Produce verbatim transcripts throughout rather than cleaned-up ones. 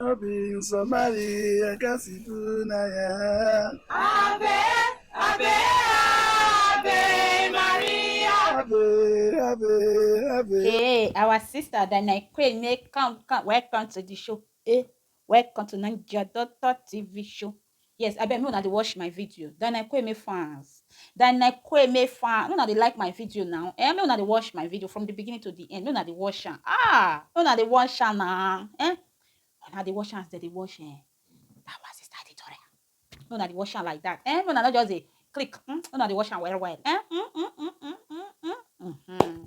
Obi somebody I can see na ya. Ave, Ave, Ave Maria. Ave, ave, ave. Hey, our sister Dana Queen, come, come, welcome to the show. Eh, welcome to Niger Doctor T V show. Yes, I bet me una dey watch my video. Dana Queen fans. Dana Queen fans. Una dey like my video now. Eh, me una dey watch my video from the beginning to the end. Me una dey watch am. Ah, me una dey watch am now. Eh, una dey watch am as dem dey watch eh. That one sister Victoria. Me una dey watch am like that. Eh, me una no just dey click. Hmm? Me una dey watch am well well. Eh? Mm, mm, mm, mm, mm, mm. Mm-hmm.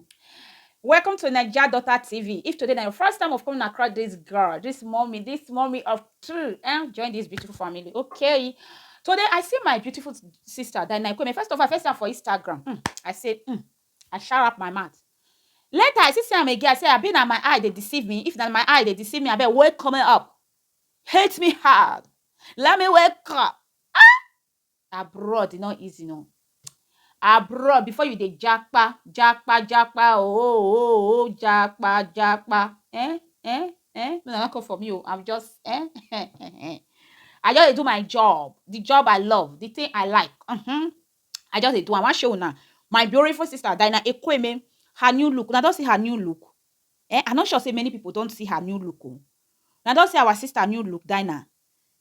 Welcome to Niger Daughter T V. If today na your first time of coming across this girl, this mommy, this mommy of two, eh, join this beautiful family. Okay. Today I see my beautiful sister, Dana Kweme. First of all, first time for Instagram. Hmm, I say, hmm, I shout up my mouth. Later, I see say am again. I say, I been at my eye, they deceive me. If not my eye, they deceive me. I bet wake me up. Hate me hard. Let me wake up. Ah! Abroad, e not easy, no. Abroad, before you dey japa, japa, japa, oh, oh, oh, oh, japa, japa. Eh, eh, eh. No, no, come for me, oh. I'm just, eh. I just dey do my job, the job I love, the thing I like. Mm-hmm. I just dey do. I want show now. My beautiful sister, Dina Ekweme, her new look. Now, don't see her new look. Eh, I'm not sure say many people don't see her new look. Oh. Now, don't see our sister new look, Dina.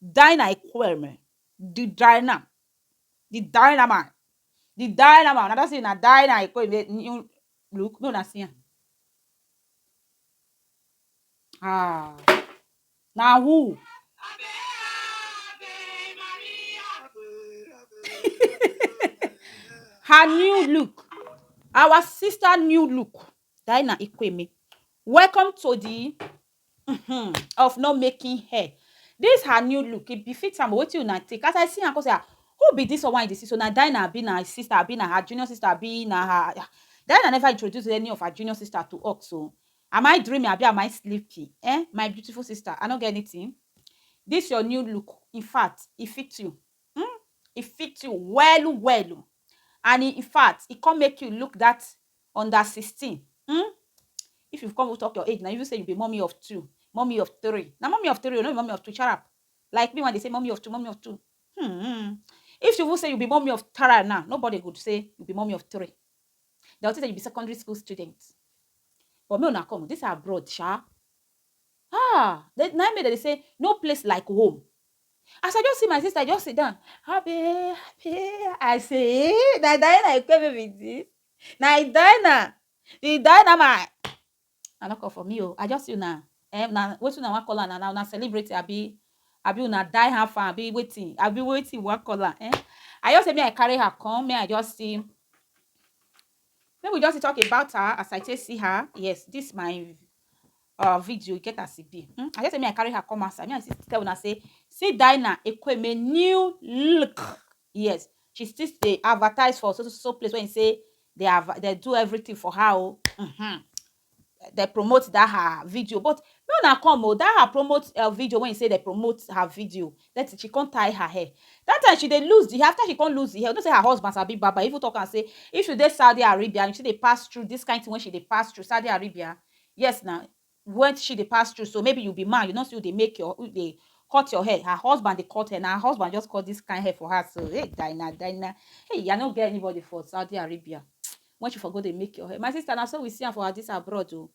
Dina Ekweme. The Dina. The Dynamite. The Dynamite. Now, don't see na Dina Ekweme new look. No, na see am. Ah. Now who? Her new look. Our sister new look. Dina Ekweme. Welcome to the mm-hmm, of not making hair. This her new look. It befits am. What you not take? As I see am, I say, ah, who be this one? This so now Dina be na her sister, be na her junior sister, be na her. Dina never introduced any of her junior sister to us. So am I dreaming? Abi am I sleeping? Eh, my beautiful sister, I don't get anything. This your new look. In fact, it fits you. Hmm? It fits you well, well. And in fact, it can make you look that under sixteen. Hmm? If you come talk your age, now you say you be mommy of two, mommy of three. Now mommy of three, you know mommy of two, shut up. Like me when they say mommy of two, mommy of two. Hmm. If you will say you be mommy of three now, nobody would say you be mommy of three. They'll say you be secondary school student. But me una come, this abroad, sha. Ah, they, now me they say no place like home. As I just see my sister, I just sit down. Happy, happy. I say, eh, na Diana, I come with this. Na Diana, the Dynamite. I not call for me, oh. I just you now. Eh, now what you now want call her now? Now celebrity, I be, I be una die her fan, I be waiting, I be waiting. What call her? Eh, I just say me, I carry her come. Me, I just see. Maybe we just talk about her as I take see her. Yes, this my uh video get as it be. Hmm? I just say me I carry her come outside. Me I see tell una say see Dina Ekweme new look. Yes, she still dey advertise for so so so place when say they have they do everything for her. Oh. Mm-hmm. They promote that her video, but no na come oh that her promote uh, video when say they promote her video. That she can't tie her hair. That time she dey lose the hair. After she can't lose the hair, you know say her husband sabi baba. Even talk and say if you dey Saudi Arabia and she dey pass through this kind thing when she dey pass through Saudi Arabia, yes now when she dey pass through, so maybe you be man, you know, so they make your they cut your hair. Her husband they cut her. Now her husband just cut this kind hair for her. So hey, Dina, Dina, hey, I don't get anybody for Saudi Arabia. When she forgot they make your hair, my sister. Now so we see her for this abroad. Oh.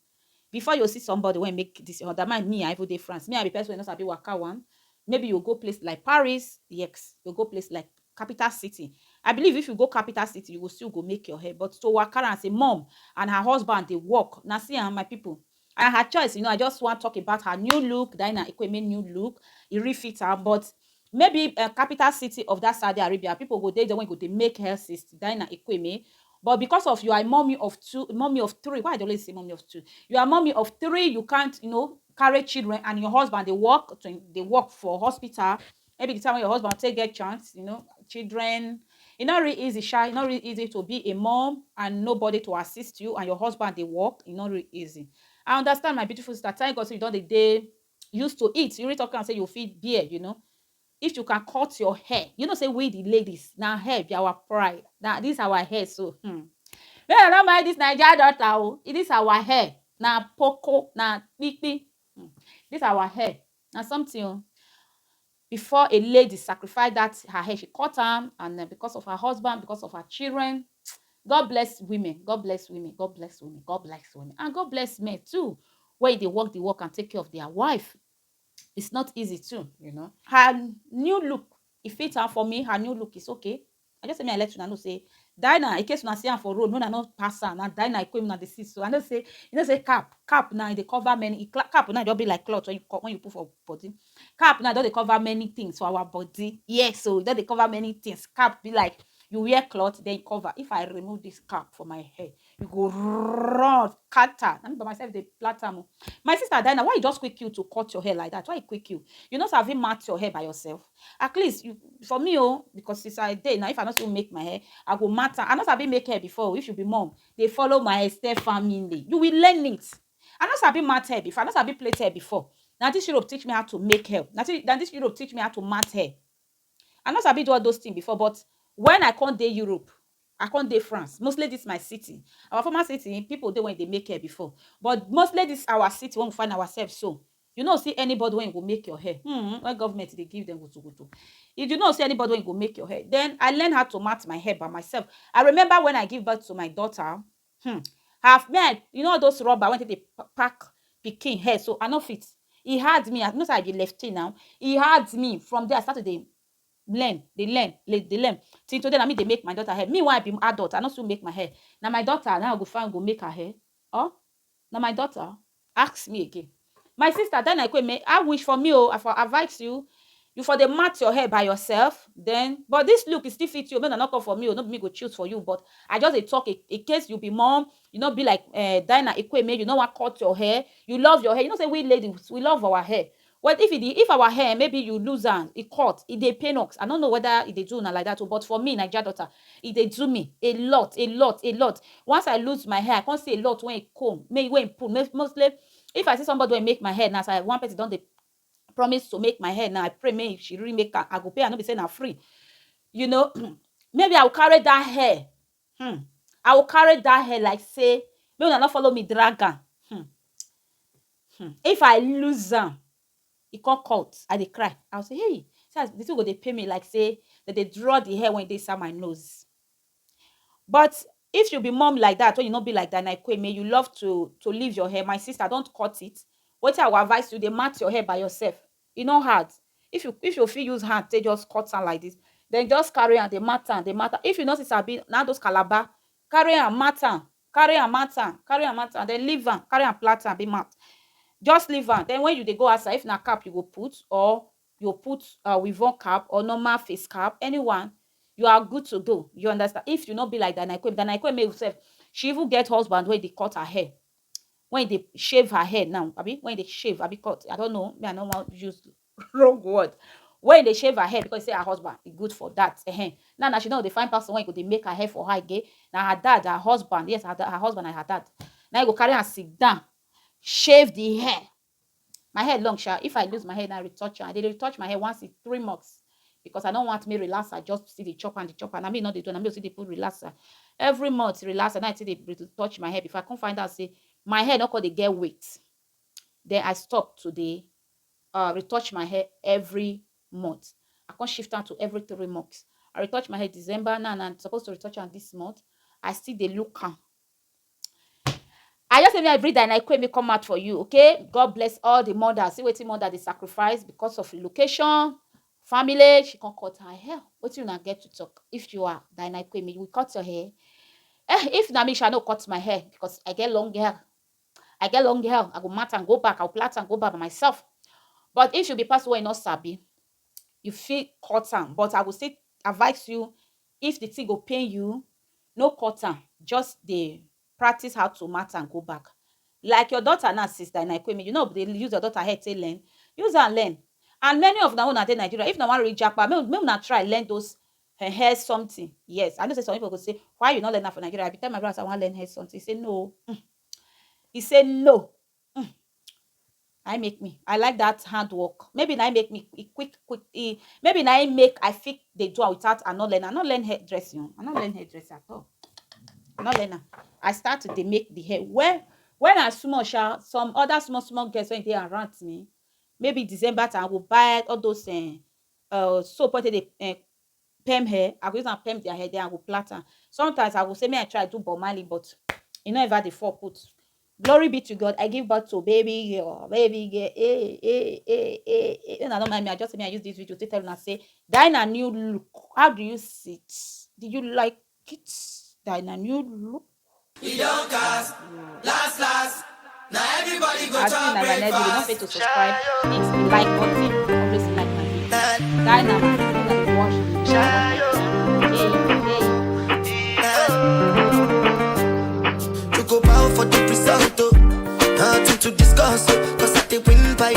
Before you see somebody when make this other mind me, I even dey France. Me, I be person wey no sabi waka one. Maybe you go place like Paris, yes, you go place like capital city. I believe if you go capital city, you will still go make your hair. But to waka and say mom and her husband they work. Now see am, my people. And her choice, you know, I just want to talk about her new look, Dina Ekweme new look. It really fits her, but maybe a capital city of that Saudi Arabia, people go there when go they make hair sister Dina Ekweme. But because of you are a mommy of two, mommy of three, why I always say mommy of two? You are mommy of three, you can't, you know, carry children and your husband they work, to- they work for hospital. Maybe the time when your husband take get chance, you know, children. It's not really easy, shy. It's not really easy to be a mom and nobody to assist you and your husband they work. It's not really easy. I understand my beautiful sister. Thank God so you don't the day used to it. You really talk and say you feel beer, you know. If you can cut your hair, you know say we the ladies, now hair be our pride. Now this our hair, so hmm. Me, I don't mind this Niger daughter. Oh. It is our hair. Now poco, now pipi. Hmm. This our hair. Na something o. Before a lady sacrifice that her hair, she cut am, and, uh, because of her husband, because of her children. God bless women. God bless women. God bless women. God bless women. And God bless men too. Where they work, they work and take care of their wife. It's not easy too, you know. Her new look, it fits her for me. Her new look is okay. I just say me, I let you know say Dinah, in case una see am for road, no, una no pass am. Na Dinah Ikwem una dey see. So I know say, you know say cap, cap now they cover many. It cla- cap now just be like cloth when you co- when you put for body. Cap now don dey cover many things for our body. Yes, so e don dey cover many things. Cap be like you wear cloth, then you cover. If I remove this cap for my hair, you go run scatter. Na me by myself dey plait am o. My sister Dinah, why e just quick you to cut your hair like that? Why e quick you? You no sabi mat your hair by yourself? At least you, for me o, because since I dey now, if I no still make my hair, I go mat am. I no sabi make hair before. If you be mom, dey follow my step family. You will learn it. I no sabi mat hair before. I no sabi plait hair before. Na this Europe teach me how to make hair. Na thi- na this Europe teach me how to mat hair. I no sabi do all those things before, but when I come dey Europe, I come dey France. Mostly this my city. Our former city, people dey when they make hair before. But mostly this our city when we find ourselves so. You no see anybody when go make your hair. Hmm, when government dey give them gutu gutu. If you no see anybody when go make your hair, then I learn how to mat my hair by myself. I remember when I give birth to my daughter, hmm, half me, I, you know those rubber when they pa- pack pikin hair, so I no fit. E hard me. I know say I be lefty now. E hard me. From there, I start to dey learn, dey learn, le- dey learn. Till today, na me dey make my daughter hair. Me, when I be adult, I no still make my hair. Na my daughter now go find go make her hair. Oh, na my daughter. Ask me again. My sister, then I quit me. I wish for me, oh, I for advise you. You for the mat your hair by yourself. Then, but this look is still fit you. May not come for me, oh, no be me go choose for you. But I just a talk in, in case you be mom, you not be like uh, Dinah Ikweme. You know what? Cut your hair. You love your hair. You know say we ladies, we love our hair. Well, if it if our hair, maybe you lose am, it cut, it dey pain us. I don't know whether it dey do una like that, oh, but for me, Naija daughter, it dey do me a lot, a lot, a lot. Once I lose my hair, I can't see a lot when it comb, may when it pull. Most- Mostly, if I see somebody when make my hair now, so I one person don't they promise to make my hair now. I pray may she really make am. I go pay. I no be say na free. You know, maybe I will carry that hair. Hmm. I will carry that hair like say, may una not follow me drag am. Hmm. Hmm. If I lose am, e come cut, I dey cry. I will say, hey, see as the thing go dey pay me like say that they draw the hair when they inside my nose. But if you be mom like that, when you not be like that, na Ikweme, you love to to leave your hair. My sister, don't cut it. What I will advise you, they mat your hair by yourself. E no hard. If you if you feel use hand, they just cut am like this. Then just carry am, they mat am, they mat am. If you know say sabi, now those Calabar, carry am, mat am, carry am, mat am, carry am, mat am, then leave am, carry am, plait am, be mat. Just leave am. Then when you dey go outside, if na cap you go put, or you put uh, weave cap or normal face cap, anyone, you are good to go. You understand? If you not be like Dana Ikwem, Dana Ikwem herself, she even get husband where they cut her hair. When they shave her hair now, abi when they shave, abi cut, I don't know. Me, I don't want use wrong word. When they shave her hair because say her husband is good for that. Ehen. Now, now she know they find person when go they make her hair for her again. Now her dad, her husband, yes, her, da- her husband and her dad. Now you go carry her sit down, shave the hair. My hair long, sha. If I lose my hair now, retouch am. I dey retouch my hair once in three months because I don't want me relaxer. Just see the chop and the chop, and I mean not the do. And I mean see they put relaxer every month. Relaxer. Now I see they retouch my hair before I come find out say my hair not call they get weight. Then I stop today. Uh, retouch my hair every month. I can't shift am to every three months. I retouch my hair December now, and I'm supposed to retouch am this month. I still dey look am. I just say me every day and I quit me come out for you, okay? God bless all the mothers. See wetin mother they sacrifice because of location, family. She can't cut her hair. What you not get to talk? If you are Dinah Queen, you will cut your hair. Eh, if na me, I no cut my hair because I get long hair. I get long hair. I go mat and go back. I'll plait and go back by myself. But if you be person wey no sabi, you fit cut am. But I will still advise you, if the thing go pain you, no cut am. Just dey practice how to mat and go back. Like your daughter now, sister Dinah Ikweme, you know they use your daughter hair take learn. Use and learn. And many of una una dey Nigeria, if na wan reach japa, make make una try learn those eh, hair something. Yes, I know say some people go say, why you not learn that for Nigeria? I be tell my brother I want learn hair something. He say no. Mm. He say no. Mm. I make me. I like that hard work. Maybe I make me e quick, quick. E, maybe I make I fit they do am without I not learn. I not learn hairdressing. I not learn hairdressing at all. I not learn am. I start to dey make the hair. Well, when I small, sha, some other small, small girls when they around me, maybe December time, I go buy all those, eh, uh, soap wey take dey, eh, perm hair. I go use am perm their hair, then I go plait am. Sometimes I go say, "May I try do Bob Marley," but e no ever dey fall put. Glory be to God. I give birth to baby girl, baby girl. Hey, hey, hey, hey, hey. Una don't mind me. I just say me I use this video to tell una say, Diana new look. How do you see it? Do you like it? Diana new look. E don cast. Last last. Now everybody go As you chop na my next video, don't forget breakfast. To subscribe, hit the like button. Always like my video. Dynamite, you know, watch the video. Hey, hey. You go bow for the result, oh. Nothing to discuss, oh. Cause I dey win by